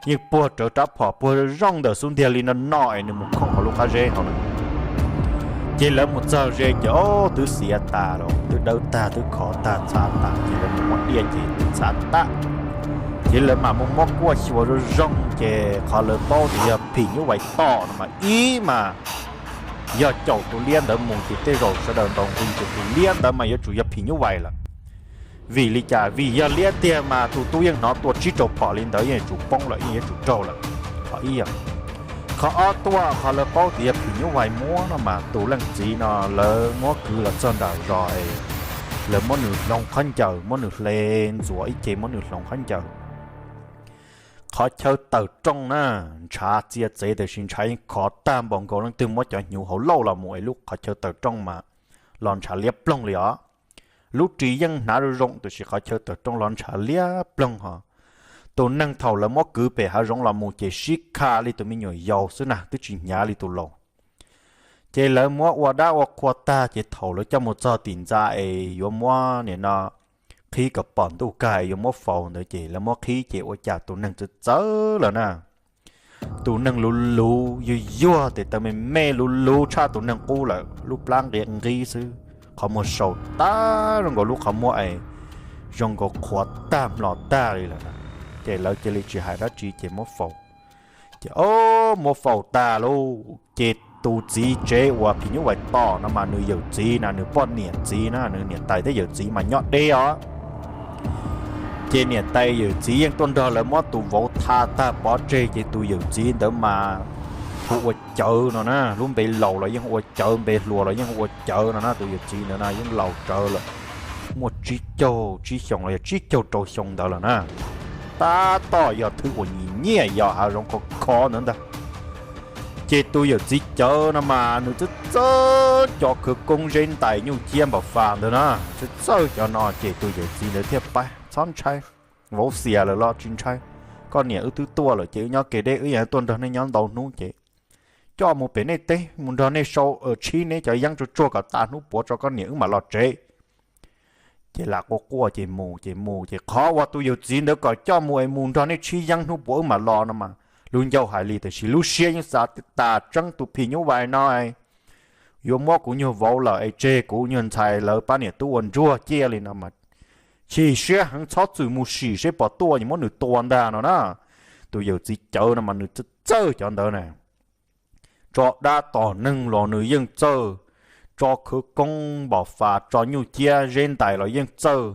Yeej puag rawv rab phom puag zoo ntawm xub ntiag li no no es nws mus khooj hauv lub qab zeb hauv na. Ces lawv mus txog ze ces ob twb xiav tas lawm, twb dawb tag twb khov tag txhav tas ces lawv mus muab diaj ces twb txhav tag. Ces lawv mam mus muab kuaj xyuas zoo zoo ces qhov lawv paub tias yog phim nyuj vais tom no mas ib mas yog caum tus liab ntawd mus ces tej zaum sawv daws ntaus nqi tias tus liab ntawd mas yuav tsum yog phim nyuj vais lawm. Vim li cas? Vim yog liab tiag mas tus tub yeej hnov tua tsib rau phom li ntawd yeej yuav tsum poob lawm, yeej yuav tsum raug lawm. Qhov ib yog. Qhov ob tuaj qhov lawv paub tias yog phim nyuj vais muab no mas tus leej txiv no lawv muab kwv los txog nram zos es lawv muab nws hloov khaub ncaws, muab nws hle ntxuav ib ce muab nws hloov khaub ncaws. Qhov chaw tawm rooj na, ntshav txia txev tiam sis ntshav yeej khov tag npaum nkaus leej twg muab cov hnyuv hauv lauj los mus es lub qhov chaw tawm rooj mas los ntshav liab ploog li os. Lub ris yeej hnav zoo zoo tiam sis qhov chaw tawm rooj los ntshav liab ploog hos. Tus neeg thaum lawv muab kwv pem hav zoov los mus ces sib kha li tus me nyuam yaus xwb na, twb tsis hnyav li tus laus. Ces lawv muab ua dab ua qhua tag ces thaum lawv coj mus txog tim ntxa es yuav muab nim no qhib kom pom ntuj kag es yuav muab faus ntawd ces lawv muab qhib ces ua cas tus neeg txawv txawv lawm na. Tus neeg luv luv yuag yuag tes taw me me luv luv tshaj tus neeg qub lawm, lub plab nqia nqib xwb, qhov muag sau tag zoo nkaus lub qhov muag es zoo nkaus qhuav tag hmlos tag li lawm na. Ces lawv cia li tsis hais dab tsi ces muab faus. Ces o, muab faus tag lauj ces tus txiv tsev uas phim nyuj vais tom no mas nws yawm txiv na, nws poj niam txiv na, nws niam tais thiab yawm txiv mas nyob deb os. Ces niam tais yawm txiv yeej tuaj nrog lawv muab tus vauv tha tag pov tseg ces tus yawm txiv ntawd mas hu ua Cawv no na, lub npe laus los yeej hu ua Cawv, npe hluas los yeej hu ua Cawv no na, tus yawm txiv ntawd na yeej laus tsawv lawm, muaj tsib caug tsib xyoos los yog tsib caug rau xyoo ntawd lawm na. Tab tom yog thwb uas nyiam nyiaj yog hav zoov khov khov ntawd ntag. Ces tus yawm txiv Cawv no mas nws txawj txawj cov khawv koob zeb ntais nyuj ciab npam fas ntawd na, txawj txawj cov no ces tus yawm txiv ntawd thiaj pab txhob ntshai, vauv xiam lawm los tsis ntshai, koj niam wb twb tuaj lawm ces wb nyob kev deb wb yeej tuaj nrog nej nyob ntau hnub ces coj mus pem nej teb mus nrog nej sau, tshib neb cov yeeb tsuag tsuag kom tas hnub puav tso koj niam wb mam los tsev. Ces lam quaj quaj ces mus ces mus ces qhov uas tus yawm txiv ntawd kom coj mus es mus nrog nej tshib yeeb hnub puav wb mam los no mas lub ncauj hais li tiam sis lub siab yeej xav tas tseeb tus phim nyuj vais no yuav muab kuv nyuag vauv lawm es tseg kuv nyuag ntxhais lawv pab niam tub ua ntsuag ciaj li no mas chim siab heev, txhob txwm mus sim seb puas tuaj, muab nws tua ntag no na. Tus yawm txiv cawv no mas nws txawj txawj cov ntawd na, tso dab tom neeg los nws yeej txawj, tso khawv koob npam fas, tso nyuj ciab zeb ntais los yeej txawj.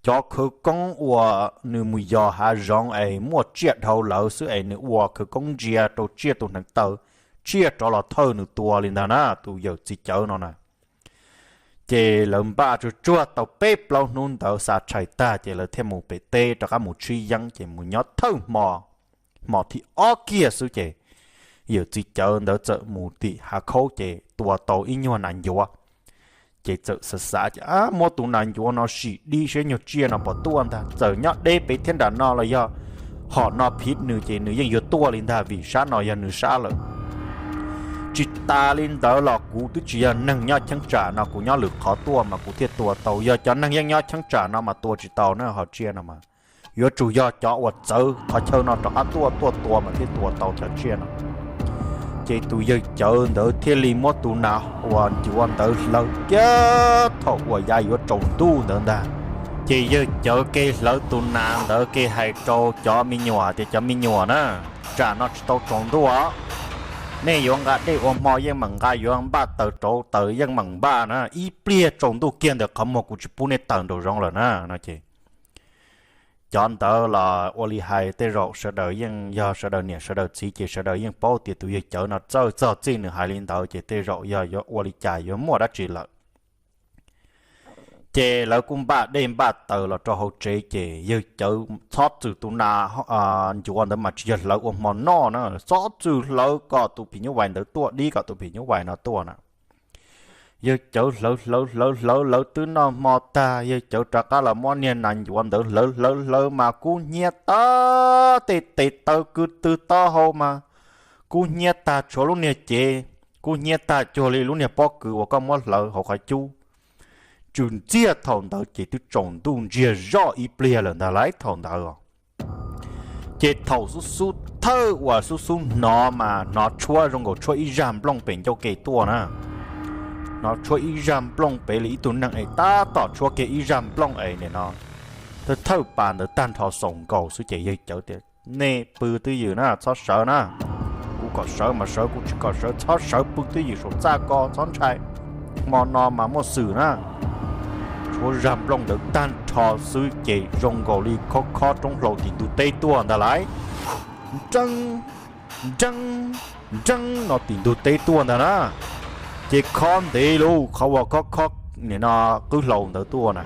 Cov khawv koob uas nws mus yos hav zoov es muaj tsiaj dhau lawv xwb es nws ua khawv koob ntsia rau tsiaj tus hneev taw, tsiaj rov los thawj nws tua li ntag na, tus yawm txiv cawv no na. Ces lawv npaj tsuag tsuag tau peb plaub hnub ntawd xa tshais tag ces lawv thiaj mus pem teb rov qab mus tshib yeeb ces mus nyob thawj hmo, hmo thib ob kiag xwb ces yawm txiv cawv ntawd txawm mus tim hav khaub ces tua tau ib nyuag nas ncuav. Ces txawm xav xav ces muab tus nas ncuav no sim dib seb nyuag tsiaj no puas tuaj ntag, txawm nyob deb pem thiab nram no los yog hom no phiv nws ces nws yeej yuav tuaj li ntag vim sab no yog nws sab lawm. Tsis tas li ntawd los kuv twb tsis yog neeg nyob cheeb tsam no, kuv nyob lwm qhov tuaj mas kuv thiaj tua tau, yog cov neeg yeej nyob cheeb tsam no mas tua tsis tau na, hom tsiaj no mas yuav tsum yog cov uas txawv qhov chaw no rov qab tuaj tuaj tua mas thiaj tua tau cov tsiaj no. Ces tus yawg cawv ntawd thiaj li muab tus nas uas ncuav ntawd hlawv kiag thaum uas yav yuav tsaus ntuj ntawd ntag. Ces yawg cawv ke hlawv tus nas ntawd ke hais rau cov me nyuam tias cov me nyuam na, tsam no tsis tau tsaus ntuj os, nej yuav nqa dej ua hmo yeej meem nqa, yuav npaj taws rauv taws yeej meem npaj na, ib pliag tsaus ntuj kiag ntawm qhov muag kuv tsis pub nej taws nraum zoov lawm na no ces cov ntawd los ua li hais tej zaum sawv daws yeej yog sawv daws niam sawv daws txiv ces sawv daws yeej paub tias tus yawg cawv no txawj txog txij nws hais li ntawd ces tej zaum yog yuav ua li cas yuav muaj dab tsi lawm. Ces lawv kuj npaj dej npaj taws los rau hauv tsev ces yawg cawv txhob txwm tus nas ncuav ntawd mas tsis yog hlawv ua hmo noj na, txhob txwm hlawv kom tus phim nyuj vais ntawd tuaj dib kom tus phim nyuj vais no tuaj na. Yawg cawv hlawv hlawv hlawv hlawv lawv twb noj hmo tag, yawg cawv rov qab los muab niag nas ncuav ntawd hlawv hlawv hlawv mas kub hnyiab tag tej tes taw kwv tw taub hau mas kub hnyiab tag tshuav lub niag cev, kub hnyiab tag cuag li lub niag pob kws uas koj muab hlawv hauv qhov cub. Tswm ntxiag thaum ntawd ces twb tsaus ntuj ntsiag zoj ib pliag lawm ntag lauj thaum ntawd os. Ces thaum xub xub thawj uas xub xub hnov mas hnov tshuab zoo nkaus tshuab ib zaj nplooj pem ncauj ke tuaj na. Hnov tshuab ib zaj nplooj pem li ib tug neeg es tab tom tshuab kiag ib zaj nplooj es nim no thawj thawj pas ntawd tag nrho xaus nkaus xwb ces yawg cawv tias nej pw twj ywm na, txhob sawv na. Kuv kom sawv mas sawv, kuv tsis kom sawv txhob sawv, pw twj ywm saum txaj ko txhob ntshai. Hmo no mas muaj xwm na. Tshuab zaj nplooj ntawd tag nrho xwb ces zoo nkaus li khob khob roob hlau tim ntug teb tuaj ntag lauj. Nreeb, nreeb, nreeb no tim ntug teb tuaj ntag na. Ces khob ntev lauj, qhov uas khob khob nim no qwb hlau ntawd tuaj na,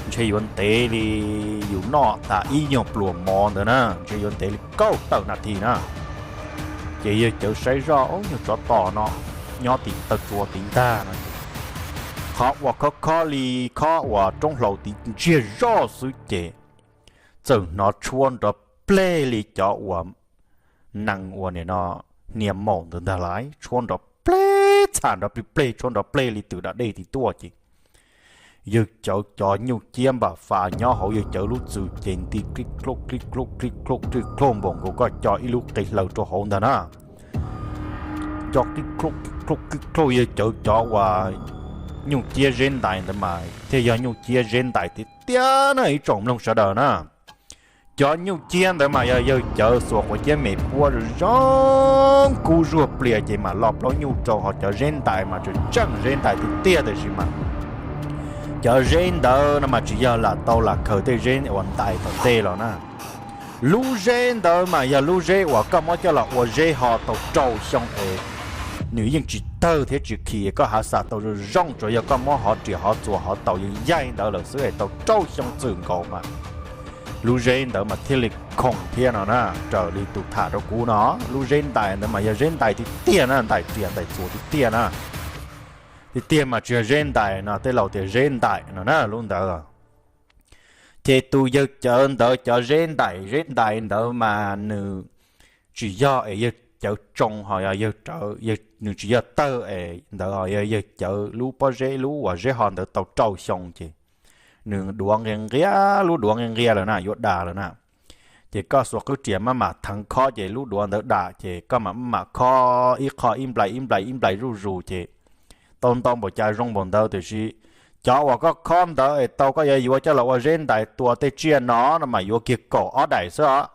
ntshe yuav ntev li yus noj tas ib nyuag pluas mov ntawd na, ntshe yuav ntev li kaum tawm nas this na. Ces yawg cawv saib zoj, ub, nyuag tsov tom no nyob tim taw tsua tid ntag no. Qhov uas khob khob li khob uas roob hlau tid ntsiag zoj xwb ces txawm hnov tshuab nrov pleg li cov uas nees uas nim no hnia maum ntawd ntag lauj, tshuab nrov pleg, txham nrov plig pleg, tshuab nrov pleg li twm da dej tid tuaj ces yawg cawv cov nyuj ciab npam fas nyob hauv yawg cawv lub txwm ces nti klib klub klib klub klib klub klib klub npaum nkaus koj co ib lub qe hlaws rau hauv ntag na. Nco qib klub qib klub qib klub, yawg cawv cov uas nyuj ciab zeb ntais ntawd mas thiaj yog nyuj ciab zeb ntais tiag tiag na ib tsoom mloog sawv daws na. Cov nyuj ciab ntawd mas yog yawg cawv xuas quav ciab me puab zoo zoo kub zuag plias ces mam lo plaub nyuj rau, ho cov zeb ntais mas tseem tseem zeb ntais tiag tiag tiam sis mas cov zeb ntawd no mas tsis yog lam tau lam khaws tej zeb uas ntais tom tej los na. Lub zeb ntawd mas yog lub zeb uas koj muab coj los ua zeb ho tau rau xyoo es nws yeej tsis tawg thiab tsis khi, koj hav xam tau zoo zoo, tsuas yog koj muab hov riam hov txuas hov taus yeej yaig ntawd lawm xwb es tau rau xyoo txwm nkaus mas lub zeb ntawd mas thiaj li khoom thiab no na. Raws li tus tham rau kuv no, lub zeb ntais ntawd mas yog zeb ntais tiag tiag na, ntais riam ntais txuas tiag tiag na. Tiag tiag mas tsis yog zeb ntais no, tej laus tias zeb ntais no na lub ntawd. Ces tus yawg Cawv ntawd cov zeb ntais zeb ntais ntawd mas nws tsis yog es yawg Cawv tsoo ho yog yawg Cawv, nws tsis yog tawg es ntawd ho yog yawg Cawv lub pob zeb lub uas zeb ho ntawd tau rau xyoo ces nws duav nqia nqia, lub duav nqia nqia lawm na, yuav das lawm na. Ces koj xuas qwb riam maj mam theev khob ces lub duav ntawd dam ces koj mam maj mam khob ib qho ib nplais ib nplais ib nplais zuj zus ces tau ntau npaum cas zoo npaum ntawd tiam sis cov uas koj khob ntawd es tau koj yuav yuav coj los ua zeb ntais tua tej tsiaj no no mas yuav kiag kaum ob daim xwb os.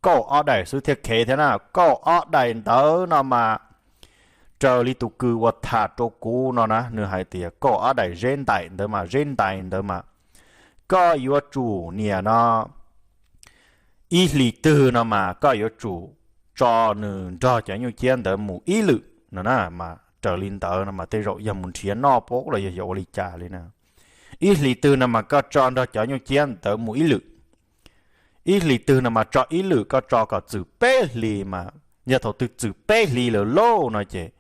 Kaum ob daim xwb thiaj khev thiab na. Kaum ob daim ntawd no mas raws li tus kws uas tham rau kuv no na, nws hais tias kaum ob daim zeb ntais ntawd mas, zeb ntais ntawd mas koj yuav tsum niam no ib hlis twg no mas koj yuav tsum tso nws nrog cov nyuj ciab ntawd mus ib lwm no na. Mas raws li ntawd no mas tej zaum yog mus nrhiav noj pob los yog yuav ua li cas li na. Ib hlis twg no mas koj tso nrog cov nyuj ciab ntawd mus ib lwm. Ib hlis twg no mas tso ib lwm, koj tso kom txwm peb hlis mas yog thaum twg txwm peb hlis lawm lauj no ces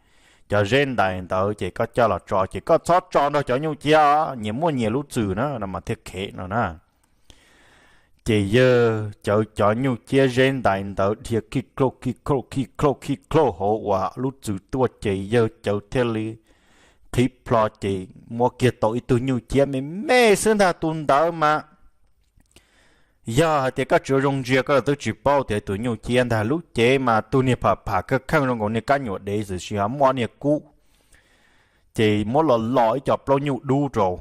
cov zeb ntais ntawd ces koj coj los tso ces koj txhob tso nrog cov nyuj ciab, nyias muaj nyias lub txwm na no mas thiaj khev no na. Ces yawg Cawv cov nyuj ciab zeb ntais ntawd dhia khij khlauj khij khlauj khij khlauj khij khlauj hauv uas lub txwm tuaj ces yawg Cawv thiaj li qhib plho ces muab kiag tau ib tug nyuj ciab me me xwb ntag. Tus ntawd mas yog hais tias koj tsis ua zoo ntsia koj twb tsis paub tias tus nyuj ciab ntag. Lub cev mas tus niag pham pham kawg kheej zoo nkaus niag kab nyuam dev xwb, sis ho muaj niag kub, ces muab los los ib co plaub nyuj dub rau.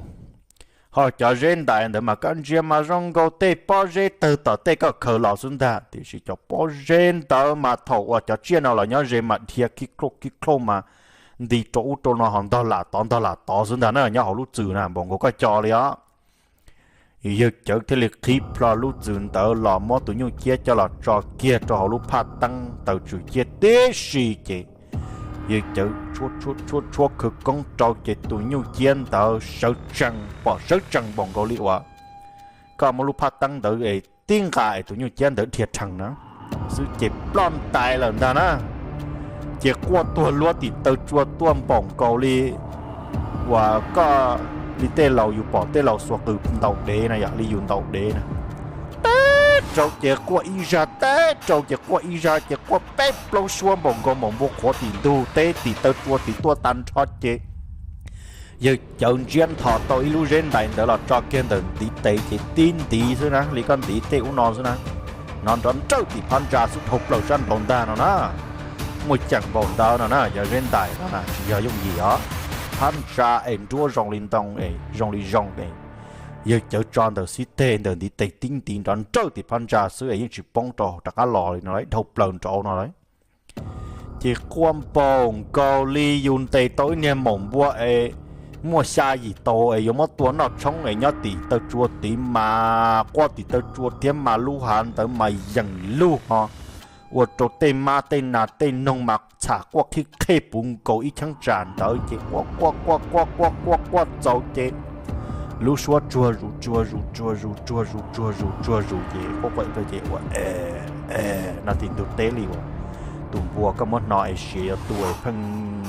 Ho cov zeb ntais ntawd mas koj ntsia mas zoo nkaus tej pob zeb tawg tom tej koj khaws los xwb ntag, tiam sis cov pob zeb ntawd mas thaum uas cov tsiaj no los nyob ze mas dhia khib khlauj khib khlauj mas nti rau ub rau no ho ntog lam tod ntog lam tod xwb ntag na, nyob hauv lub txwm na, npaum nkaus koj co li os. Yawg Cawv thiaj li qhib plho lub txwm ntawd los muab tus nyuj ciab coj los tso kiag rau hauv lub phaj teeb taws tswm ciab tib si ces yawg Cawv tshuab tshuab khawv koob rau ces tus nyuj ciab ntawd sawv tsees, pom sawv tsees npaum nkaus li uas koj muab lub phaj teeb ntawd es tib nqa es tus nyuj ciab ntawd dhia rhees na xwb ces ploj ntais lawm ntag na. Ces quaj tuag luab tim taw tsua tuaj npaum nkaus li uas koj, li tej laus yus pom tej laus xuas qws ntaus dev na yom, li yus ntaus dev na. Teb rau ces quaj ib zag, teb rau ces quaj ib zag, ces quaj peb plaub suab npaum nkaus npaum npua qhuav tim ntug teb tim taw tsua tim tuaj tag nrho ces yawg Cawv ntsiab nthos tau ib lub zeb ntais ntawd los tso kiag ntawm ntiv tes ces tib ntiv xwb na, li koj ntiv tej ub no xwb na, hnov nrov nrawj tim phab ntsa xwb dhau plaws sab nraud ntag no na. Muaj ceem npaum ntawd no na, yog zeb ntais no na tsis yog yooj yim os. Phab ntsa es nruab zoo li ntoo es zoo li zoo es yawg Cawv tso ntawm xib teg ntawm ntiv tes tib ntiv nrov nrawj tim phab ntsa xwb es yeej tsis poob rau rov qab los li no lauj, dhau plaws nraud no lauj. Ces quaj npaum nkaus li yus ntes tau ib niag maum npua es muaj xya yim tau es yuav muab tua noj tshoob es nyob tim taw tsua tid mas quaj tim taw tsua thiab mas lub hav ntawd mas yeem lug ho ua rau tej mab tej nas tej noog mas txham quaj qhib qhej puv nkaus ib cheeb tsam ntawd ces quaj quaj quaj quaj quaj quaj quaj txaus ces lub suab tsuag zus tsuag zus tsuag zus tsuag zus tsuag zus tsuag zus ces quaj quaj ces ua no tim ntug teb li uas tus npua koj muab hno es siav yuav tu es pheej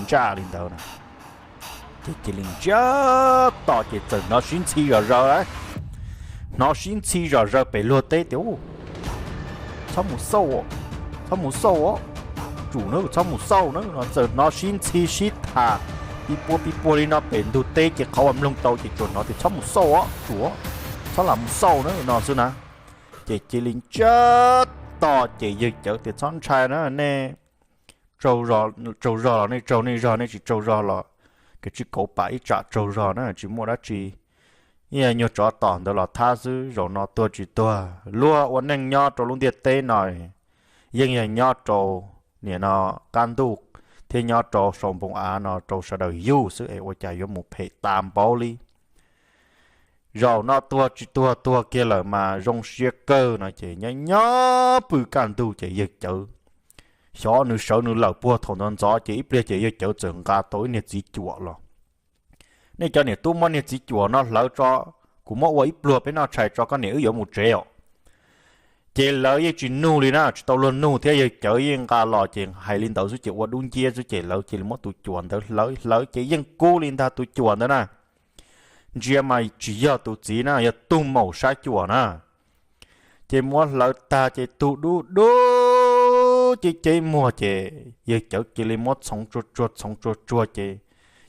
ntsaj li ntawd na. Ces cia li ntsiab to ces txawm hnov sib ntxhi zom zaws, hnov sib ntxhi zom zaws pem luag teb tias, txhob mus xauj, txhob mus xauj os, tsum na, txhob mus xauj na no. Txawm hnov sib ntxhi sib tham pib puag pib puag li no pem ntug teb ces qhov uas mloog tau ces tsuas hnov tias txhob mus xauj os, tsum, txhob lam mus xauj na no xwb na. Ces cia li ntsiab to ces yawg Cawv tias txhob ntshai na nej, tsaug zog los nej tsaug, nej zog nej tsis tsaug zog los kav tsij kauv pam ib tsam tsaug zog na, tsis muaj dab tsi. Ib nyuag tsov tom ntawd los thab xwb, zaum no tuag tsis tuag, luag ua neej nyob rau lub ntiaj teb no yeej yog nyob rau nim no qab ntuj thiab nyob rau saum npoo av no rau sawv daws yug xwb es ua cas yuav mus phem tas npaum li. Zaum no tuag tsis tuag tuag kiag lawm mas zoo siab kawg no ces nyob nyob pw kaj ntug ces yawg Cawv xyov nws sawv nws lawm puag thaum ntxov ntxov ces ib pliag ces yawg Cawv txawm nqa tau ib niag txiv cuam los. Nej cov niam tub muab niag txiv cuam no hlawv tso, kuv muab ua ib pluag peb noj tshais tso koj niam wb yuav mus tsev os. Ces lawv yeej tsis nug li na, tsis tau luag nug thiab, yawg Cawv yeej nqa los ces hais li ntawd xwb ces ua dub nciab xwb ces lawv cia li muab tus cuam ntawd hlawv hlawv ces yeej kub li ntag tus cuam ntawd na. ntsia mas tsis yog tus txiv na, yog tug maum sab cuam na. Ces muab hlawv tag ces tug dub dub ceb ceb muag ces yawg Cawv cia li muab txhoov tsuag tsuag txhoov tsuag tsuag ces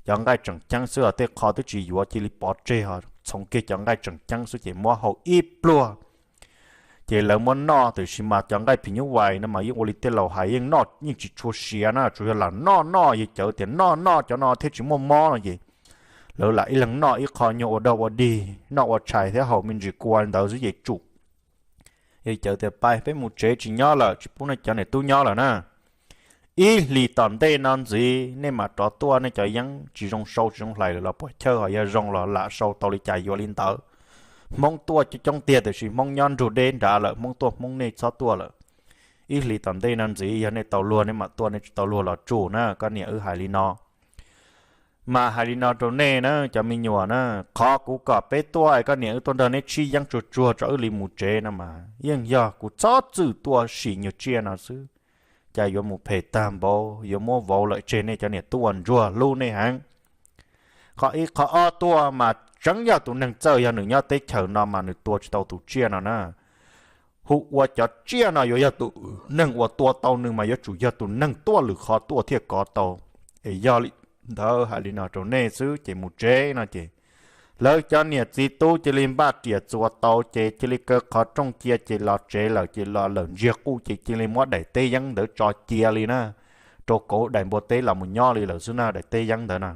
cov nqaij tseem ceeb xwb os, tej qho twb tsis yuav cia li pov tseg os, txhoov kiag cov nqaij tseem ceeb xwb ces muab hau ib pluag. Ces lawv muab noj, tiam sis mas cov nqaij phim nyuj vais no mas yeej ua li tej laus hais, yeej noj yeej tsis tshua siav na, tsuas yog lam noj noj, yawg Cawv tias noj noj cov no thiaj tsis muaj mob no ces lawv lam ib leeg noj ib qho nyuag ua dog ua dig, noj ua tshais thiab haus me ntsis kua ntawd xwb ces tsum. Yawg Cawv tias pais peb mus tsev tsis nyob lawm, tsis pub nej cov niam tub nyob lawm na. Ib hlis tom ntej no ntxiv nej mam rov tuaj, nej cov yeeb tsis zoo sau tsis zoo hlais lawm los puas chawj, ho yog zoo los lam sau tau li cas yuav li ntawd. Hmoob tuaj coob coob tiag tiam sis Hmoob nyob nrug deb nrad lawm, Hmoob tuaj Hmoob, nej txhob tuaj lawm. Ib hlis tom ntej no ntxiv yog nej tau luag nej mam tuaj, nej tsis tau luag los tsum na, koj niam wb hais li no. Mas hais li no rau nej na cov me nyuam na, qhov kuv kom peb tuaj es koj niam wb tuaj nrog neb tshib yeeb tsuag tsuag tso wb li mus tsev no mas yeej yog kuv txhob txwm tuaj sim nyuag tsiaj no xwb. Cas yuav mus phem tag npaum, yuav muab vauv lawm tseg, nej cov niam tub ua ntsuag hlub nej heev. Qhov ib, qhov ob tuaj mas tseeb yog tus neeg txawj, yog nws nyob teb chaws no mas nws tua tsis tau tus tsiaj no na. Hu ua cov tsiaj no yuav yog tus neeg uas tua tau nws mas yuav tsum yog tus neeg tuaj lwm qhov tuaj thiaj kov tau. Es yog li ntawd hais li no rau nej xwb ces mus tsev no ces lawv cov niam txiv tub cia li npaj riam txuas tau ces cia li kaw qhov rooj cia ces los tsev lawm, ces los lawm ntsiag quj ces cia li muab daim teb yeeb ntawd tso cia li na, rau kauv daim npua teb los mus nyob li lawm xwb na, daim teb yeeb ntawd na.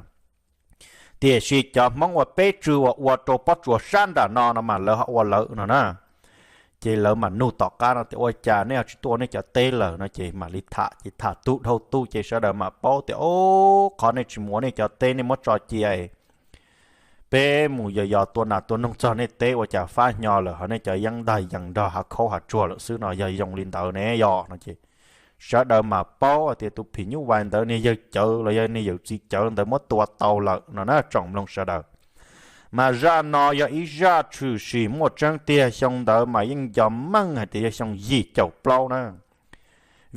Tiam sis cov Hmoob uas peb tswg uas ua rau pob tsuas sab nram no no mas lawv ho ua lawv no na. Ces lawv mam nug tom qab no tias ua cas nej ho tsis tuaj nej cov teb lawm no ces mam li tham, ces tham tu dhau tu ces sawv daws mam paub tias o, qhov nej tsis mus ua nej cov teb, nej muab tso cia es peb mus yos yos tua nas tua noog txog nej teb ua cas fab hnyo lawm, ho nej cov yeeb ntag yees nrog hav khaub hav tsuag lawm xwb no, yog zoo li ntawd ne yog no ces sawv daws mam paub tias tus phim nyuj vais ntawd niag yawg Cawv los yog niag yawm txiv Cawv ntawd muab tua tau lawm no na tsoom mloog sawv daws. Mas zaj no yog ib zaj tshwm sim muaj tseeb tiag, xyoo ntawd mas yeej nco meej hais tias yog xyoo yim caum plaub na.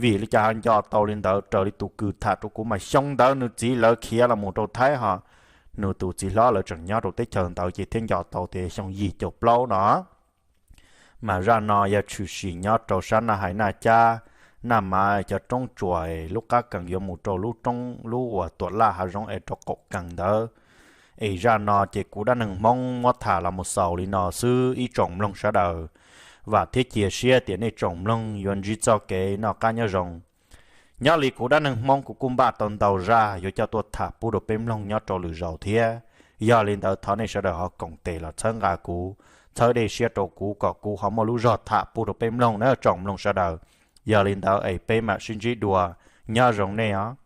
Vim li cas ho nco tau li ntawd? Raws li tus kws tham rau kuv mas xyoo ntawd nws txiv lawv khiav los mus rau Thaib ho nws tus txiv hlob lawv tseem nyob rau teb chaws ntawd ces thiaj nco tau tias xyoo yim caum plaub no. Mas zaj no yog tshwm sim nyob rau sab Naj Hais Naj Cab, Naj Mav cov roob tsuas, lub qab kees yuav mus rau lub roob lub uas tuam laj hav zoov es rau qaum kees ntawd. Es zaj no ces kuv dab neeg Hmoob muab tham los mus xaus li no xwb ib tsoom mloog sawv daws. Vam thiab cia siab tias nej tsoom mloog yuav ntsib txoj kev noj qab nyob zoo. Nyob li kuv dab neeg Hmoob kuv kuj npaj tau ntau zaj yuav coj tuaj tham pub rau peb mloog nyob rau lwm zaus thiab. Yog li ntawd thov nej sawv daws ho koom tes los txhawb nqa kuv, txhawb dej siab rau kuv kom kuv ho muaj lub zog tham pub rau peb mloog na tsoom mloog sawv daws. Yog li ntawd es peb mam sib ntsib dua, nyob zoo nej os.